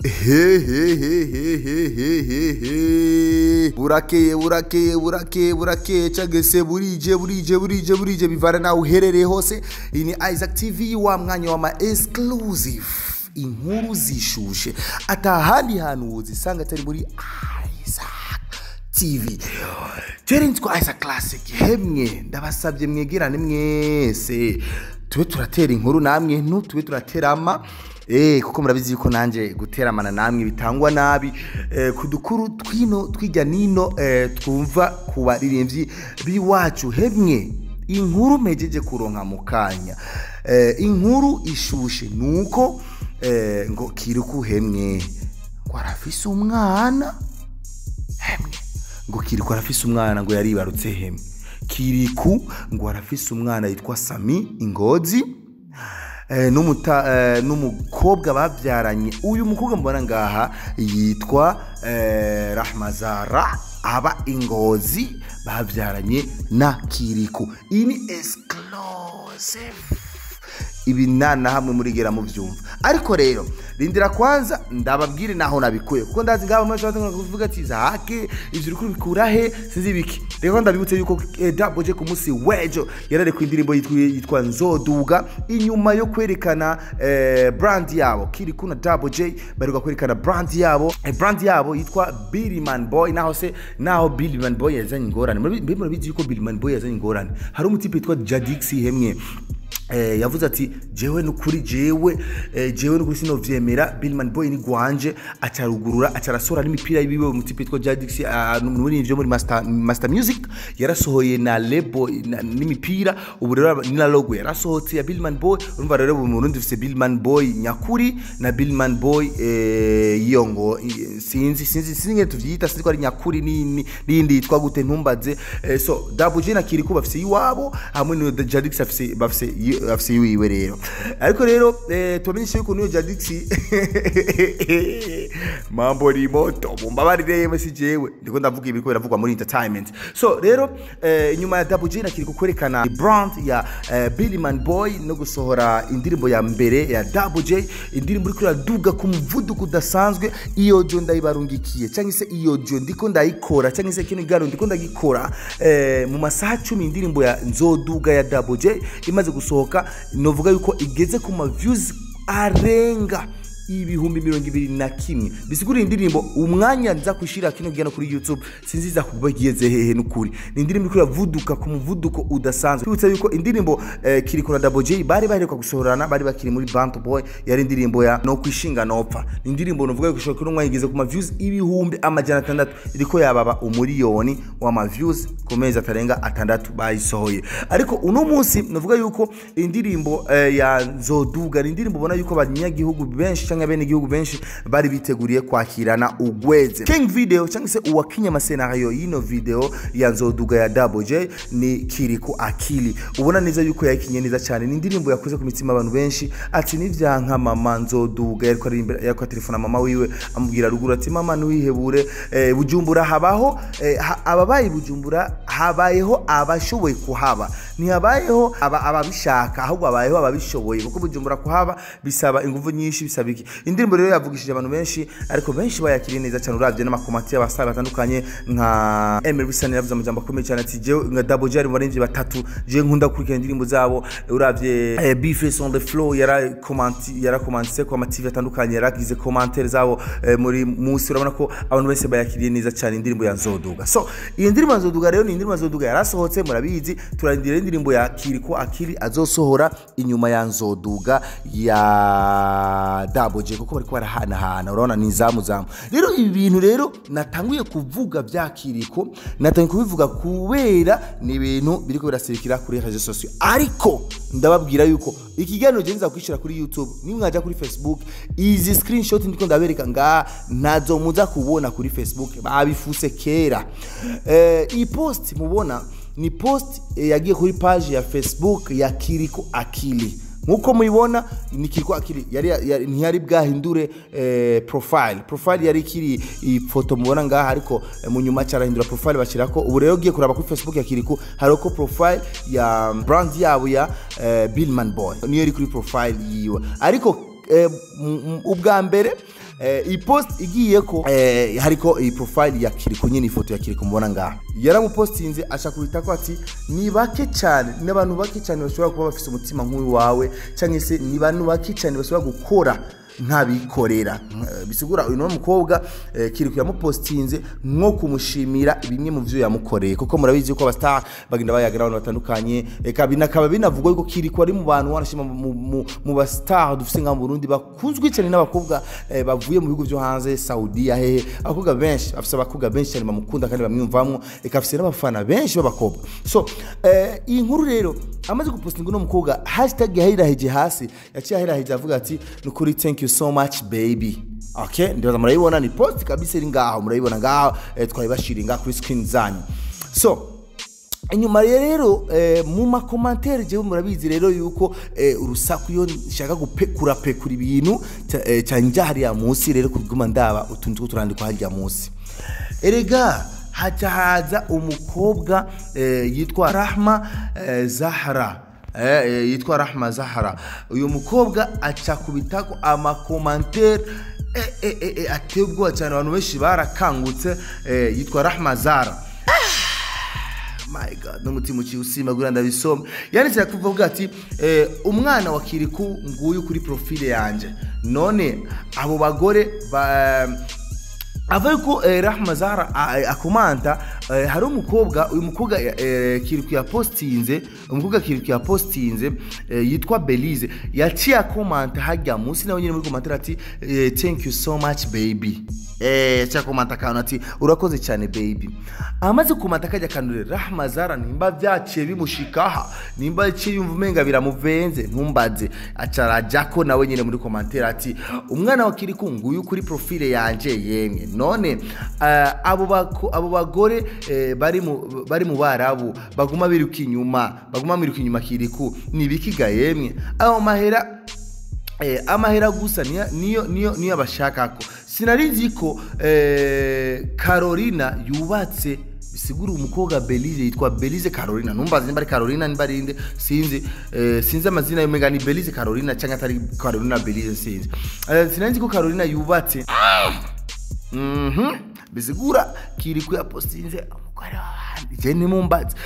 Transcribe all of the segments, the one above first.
Hehehehehehe, burakeye burakeye burakeye burakeye, cyangwa se burije burije burije burije, bivana nawe uherereye hose. Iyi ni Isaac TV, wa mwanya wa ma exclusive, inkuru zishushe atahandi hantu wozisanga atari muri Isaac TV. Jere nitwa Isaac Classic. Hemwe, ndabasabye mwegerane mwese, tube turatera inkuru namwe, ntutube turaterama, kuko murabizi yuko nanje guteramana namwe bitangwa nabi, ku dukuru twino twijya nino, twumva ku baririmbyi biwacu. Hemwe, inkuru mpejeje kuronka mu kanya, inkuru ishushe nuko ngo Kirikou, hemwe, ngo arafise umwana. Hemwe, ngo Kirikou arafise umwana, ngo yaribarutse. Hemwe, Kirikou ngo arafise umwana yitwa Sami Ingozi, n'umukobwa babyaranye. Uyu mukobwa mubona ngaha yitwa Rahmazara, aba Ingozi, babyaranye na Kirikou. Iyi ni exclusive, ibi nta na hamwe murigera mubyumva. Ariko rero rindira kwanza ndababwire naho nabikuye, kuko ndazi ngabo mwese batangira kuvuga ati: "Zahake, ivyo uriko bikura he?" Sinzi biki. Rero ndabibutse yuko Double J ku munsi w'ejo yarare ku indirimbo yitwa Nzoduga, inyuma yo kwerekana brand yabo. Kirikou na Double J baruka kwerekana brand yabo, brand yabo yitwa Billyman Boy. Naho se naho Billyman Boy yazanye ingorane. Murabizi yuko Billyman Boy yazanye ingorane. Hari umutipe yitwa Jadix, hemwe, yavuze ati: "Jewe nukuri, jewe, jewe nukuri sinovyemera, Billman Boy ni gwanje." Acarugurura, acarasora n'imipira yibiwe. Umutipe yitwa Jadix, muri ivyo muri Master Music, yarasohoye na label n'imipira. Ubu rero ni na logo yarasohotse ya Billman Boy. Urumva rero mu Burundi dufise Billman Boy nyakuri na Billman Boy, iyo ngo sinzi ngene tuvyita, sinzi ko ari nyakuri n'iyindi yitwa gute, ntumbaze. So Double J na Kirikou bafise iwabo, hamwe na Jadix afise bafise afise iwiwe rero. Ariko rero tubamenyeshe yuko niyo Jadix, mambo ni moto. Mumbabarire yemwe, si jewe ndiko ndavuga ibiriko biravugwa muri entertainment. So rero inyuma ya Double J na Kirikou kwerekana brand ya Billyman Boy no gusohora indirimbo ya mbere ya Double J, indirimbo iriko iraduga ku muvuduko udasanzwe, iyo jo ndayibarungikiye, cyangwa se iyo jo ndiko ndayikora, cyangwa se kino garo ndiko ndagikora, mu masaha 10 indirimbo ya Nzoduga ya Double J imaze gusohoka, novuga yuko igeze ku ma views arenga 21,000. Bisigura indirimbo, umwanya nza kushira kino gihano kuri YouTube, sinziza kuba igeze hehe. Nukuri ni indirimbo iriko iravuduka ku muvuduko udasanzwe. Twibutse yuko indirimbo Kirikou na Double J bari baheruka gusohorana bari bakiri muri Bantu Boy yari indirimbo ya No Kwishinga Nopfa. Ni indirimbo novuga yuko ishobora kuba igeze ku ma views 600,000, iriko yababa umuriyoni wa ma views ku mezi atarenga 6 bayisohoye. Ariko uno munsi novuga yuko indirimbo ya Nzoduga ni indirimbo ubona yuko abanyagihugu benshi cyangwa bene igihugu benshi bari biteguriye kwakirana ugweze. King Video, cyangwa se uwakinye amascenario y'ino video ya Nzoduga ya Double J, ni Kirikou Akili. Ubona neza yuko yakinye neza cyane. Ni indirimbo yakoze ku mitima abantu benshi, ati: "Nivyanka mama, nzoduga." Yariko aririmba, yariko telefona mama wiwe, amubwira ruguru ati: "Mama, ntiwihebure, Bujumbura habaho, ababaye Bujumbura habayeho abashoboye kuhaba, ntihabayeho ababishaka, ahubwo habayeho ababishoboye, kuko Bujumbura kuhaba bisaba ingufu nyinshi, bisaba iki." Indirimbo rero yavugishije abantu benshi, ariko benshi bayakiriye neza cyane. Uravye n'amakomati y'abasare batandukanye nka Emery Bisane, yavuze amajambo akomeye cyane ati: "Jewe nka Double J ari mu baririmbyi batatu jewe nkunda gukurikirana indirimbo zabo." Uravye Bface on the floor yarakomantse ku ama TV atandukanye, yaragize commentaire zabo, muri munsi urabona ko abantu bose bayakiriye neza cyane indirimbo ya Nzoduga. So iyi ndirimbo ya Nzoduga rero, ni indirimbo ya Nzoduga yarasohotse, murabizi. Turarindira indirimbo ya Kirikou Akili azosohora inyuma ya Nzoduga ya Double J, kuko bariko barahanahana, urabona ni zamu zamu. Rero ibi bintu rero natanguye kuvuga bya Kirikou, natanguye kubivuga kubera ni ibintu biriko birasirikira kuri réseaux sociaux. Ariko ndababwira yuko ikiganiro je nza kwishira kuri YouTube, nimwaja kuri Facebook, izi screenshot ndiko ndabereka nga ntazo muza kubona kuri Facebook, babifuse kera. Iyi post mubona ni post yagiye kuri page ya Facebook ya Kirikou Akili. Nkuko mubibona, ni Kirikou Akili yari ntiyari bwahindure profile yari ikiri ifoto mubona ngaha, ariko mu nyuma cyarahindura profile, bashyirako. Ubu rero ugiye kuraba kuri Facebook ya Kirikou, hariko profile ya brand yabo ya Billman Boy, niyo iri kuri profile yiwe. Ariko ubwa mbere Iyi post igiye ko hariko iyi profile ya Kirikou nyine, ifoto ya Kirikou mubona ngaha. Yaramupostinze aca kubita ko ati ni bake cyane, n'abantu bake cyane bashobora kuba bafise umutima nk'uyu wawe, cyangwa se ni bantu bake cyane bashobora gukora nkabikorera. Bisigura uyu mukobwa Kirikou yamupostinze nko kumushimira bimwe mu byo yamukoreye, kuko murabizi ko aba star bagenda bayagira abantu batandukanye. Eka binakaba binavugwa yuko Kirikou ari mu bantu wanashima mu ba star dufise nka mu Burundi bakunzwe cyane n'abakobwa bavuye mu bihugu byo hanze, Saudi ya hehe. Abakobwa benshi afise, abakobwa benshi cyane bamukunda kandi bamwiyumvamwo, eka afise n'abafana benshi b'abakobwa. So iyi nkuru rero amaze gupostinga uno mukobwa, hashtag yahiraheje hasi, yaciye ahiraheje avuga ati nukuri thank you so much baby. Okay, ndibaza murayibona, ni post kabisa iri ngaho, murayibona ngaho, twayibashiriye ngaho kuri screen zanyu. So inyuma rero mu ma commentaires, jewe murabizi rero yuko urusaku iyo nshaka gupekura pekura ibintu canja hariya munsi rero kuguma ndaba utuntu two turandikwa harya munsi. Erega haca haza umukobwa yitwa Rahma Zahra, yitwa Rahma Zahra. Uyu mukobwa aca kubitako ama commentaires ateye ubwoba cyane, abantu benshi barakangutse. Yitwa Rahma Zahra. My God, n'umutima uciye usimagura ndabisoma. Yanditse kuvuga ati umwana wa Kirikou nguyu kuri profile yanje, none abo bagore ba ava yuko Rahma Zahra akomanta. Hari umukobwa, uyu mukobwa Kirikou yapostinze, umukobwa Kirikou yapostinze yitwa Belize, yaciye akomanta hajya munsi nawe nyine muri commentaire ati thank you so much baby. Yaciye akomanta akantu ati urakoze cyane baby. Amaze kumata kajya kanure, Rahma Zahra nimba byaciye bimushikaha, nimba yaciye yumva umenga biramuvenze, ntumbaze, acarajako nawe nyine muri commentaire ati umwana wa Kirikou nguyu kuri profile yanje yemwe, none abo bagore bari mu Barabu baguma biruka inyuma, baguma biruka inyuma Kirikou nibikiga yemwe, ayo mahera amahera gusa niyo abashakako. Sinari nzi ko Carolina yubatse. Bisigura umukobwa Belize yitwa Belize Carolina, numbaze nimba ari Carolina nimba ari inde, sinzi, sinzi amazina y'umenga ni Belize Carolina cyangwa atari Carolina Belize, sinzi. Sinari nzi ko Carolina yubatse. Bisigura Kirikou yapostinze umugore w'abandi, je nimumbaze.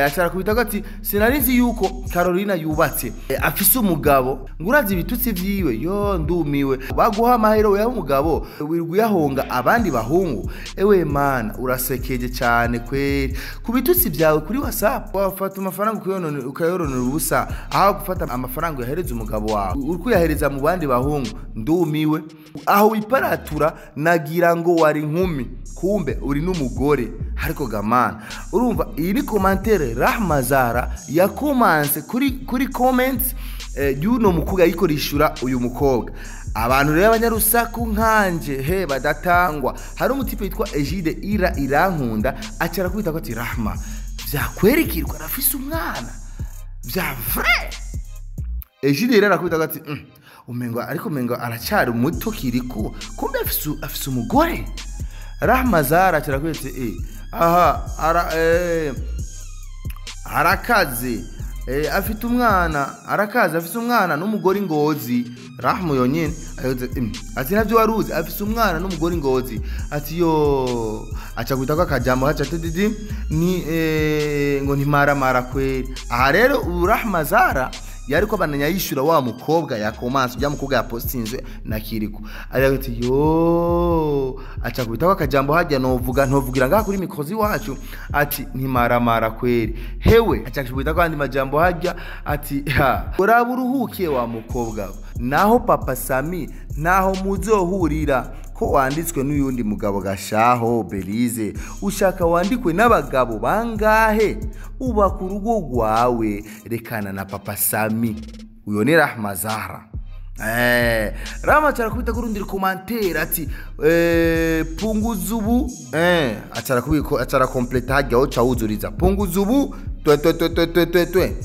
Ashara kubita ati sinari nzi yuko Carolina yubatse, afise umugabo, ngurazi ibitutsi vyiwe, yo ndumiwe, baguha amahero ya umugabo wirwa uyahonga abandi bahungu. Ewe mana, urasekeje cyane kweri ku bitutsi byawe kuri WhatsApp. Wafata amafaranga ukayoronera ubusa, aho gufata amafaranga uyahereza umugabo wawe uri kuyahereza mu bandi bahungu. Ndumiwe, aho wiparatura nagira ngo wari inkumi, kumbe uri n'umugore. Ariko gamana, urumva iyi ni commentaire Rahma Zahra yakomanse kuri comments y'uno mukobwa yikorishura uyu mukobwa. Abantu rero abanyarusaku nkanje he badatangwa, hari umu type yitwa Egide Ira Irankunda acara kwita ko ati Rahma vyakwerekirwa arafise umwana vya vrai. Egide rero arakubita ati umengo ariko umengo aracyari muto Kirikou, kumbe afise umugore. Rahma Zahra acara kwita aha ara arakaze, afite umwana, arakaze, afite umwana n'umugore ingozi. Rahmu yonyene ayoze ati navyo waruzi, afise umwana n'umugore ingozi. Ati yo aca kwita ko akajambo haca tididi ni ngo ntimaramara kweri. Aha rero ubu Rahma Zahra yariko abananya yishura wa mukobwa yakomanse, ujya mukobwa yapostinzwe na Kirikou. Ariko ati yo aca kubita ko akajambo hajya novuga ntovugira ngaha kuri mikozi wacu, ati ntimaramara kweri hewe. Aca kubita ko andi majambo hajya ati ha uraba uruhukiye wa mukobwa we. Naho Papa Sami naho muzohurira ko wanditswe n'uyundi mugabo gashaho Belize, ushaka wandikwe n'abagabo bangahe? Ubaka urugo rwawe, rekana na Papa Sami. Uyo ni Rahma Zahra. Rama acara kubita kurundi commentaire ati punguza ubu, acara kubiko acara completa hajya uca wuzuriza punguza ubu twe twe twe twe twe twe twe.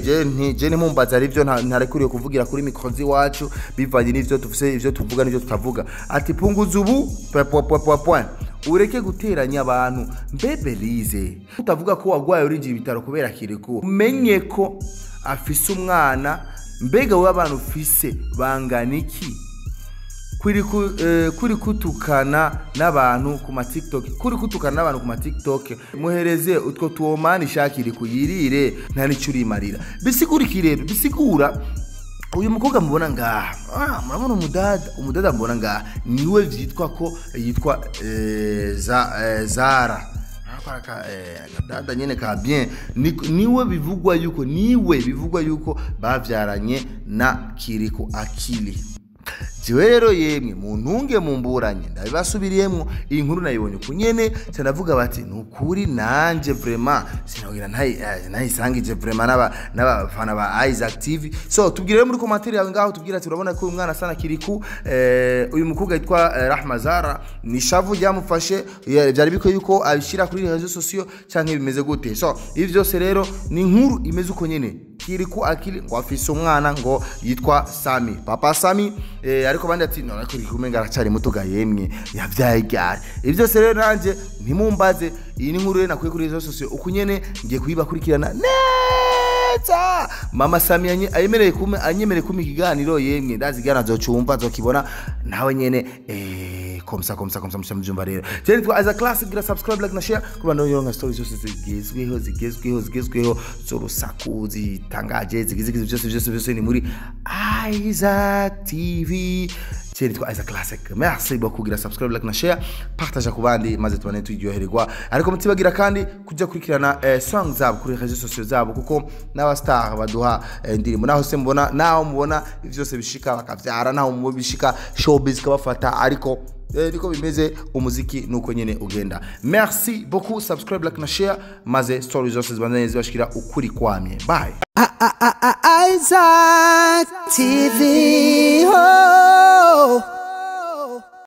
Je nti je ntimumbaza ari byo ntarekuriye kuvugira kuri micro wacu bivanye n'ivyo tufise, ivyo tuvuga n'ivyo tutavuga. Ati punguza ubu point point point point point, ureke guteranya abantu. Mbe Belize, utavuga ko wagwaye urinjira ibitaro kubera Kirikou, umenye ko afise umwana. Mbega wowe abantu ufise bangana iki? Kuri kutukana n'abantu ku ma TikTok, kuri kutukana n'abantu ku ma TikTok, muhereze utwo tuomani shakiri kuyirire, nta nicyo urimarira. Bisigura iki rero? Bisigura uyu mukobwa mubona ngaha, murabona umudada mubona ngaha niwe vyitwa ko yitwa Zara. Dada nyene ka bien, niwe bivugwa yuko bavyaranye na Kirikou Akili. Jewe rero yemwe, muntunge mumburanye, ndabibasubiriyemwo, iyi nkuru nayibonye uku nyene, ca ndavuga bati nukuri nanje vraiment sinogira nayisangije vraiment n'abafana ba Isaac TV. So tubwire rero muri commentaire yawe ngaho, tubwire ati urabona ko uyu mwana sana Kirikou, uyu mukobwa yitwa Rahma Zara, ni shavu ryamufashe, byari bikwiye yuko abishira kuri réseaux sociaux canke bimeze gute? So ibi byose rero ni inkuru imeze uko nyene. Kirikou Akili ngo afise umwana ngo yitwa Sami, papa Sami, ariko abandi ati none ko kumenga aracari muto ga yemwe, yavyaye ryari? Ibi byose rero nanje ntimumbaze. Iyi ni inkuru rero nakuye kuri réseaux sociaux uku nyene, ngiye kuyibakurikirana neza. Mama Sami ayemereye kume anyemereye kumpa ikiganiro, yemwe ndazi gana azocumva, azokibona nawe nyene, comme ça, comme ça, comme ça, muca muvyumva. Rero je nitwa Isaac Classic, gira subscribe, like na share kuba ndo nka stories zose zigezweho z'urusaku, zitangaje, zigize byose byose byose, ni muri Isaac TV. Je nitwa Isaac Classic, merci beaucoup. Gira subscribe, like na share, partage ku bandi, maze tubane turyohererwa. Ariko mutibagira kandi kujya kurikirana song zabo kuri réseaux sociaux zabo, kuko n'aba star baduha indirimbo. Naho se mbona, naho mubona ivyo byose bishika bakavyara, naho mubona bishika showbiz kabafata, ariko niko bimeze, umuziki nuko nyene ugenda. Merci beaucoup, subscribe, like na share, maze stories zose zibandanye zibashikira ukuri kwamye. Bye. Isaac TV. Oh.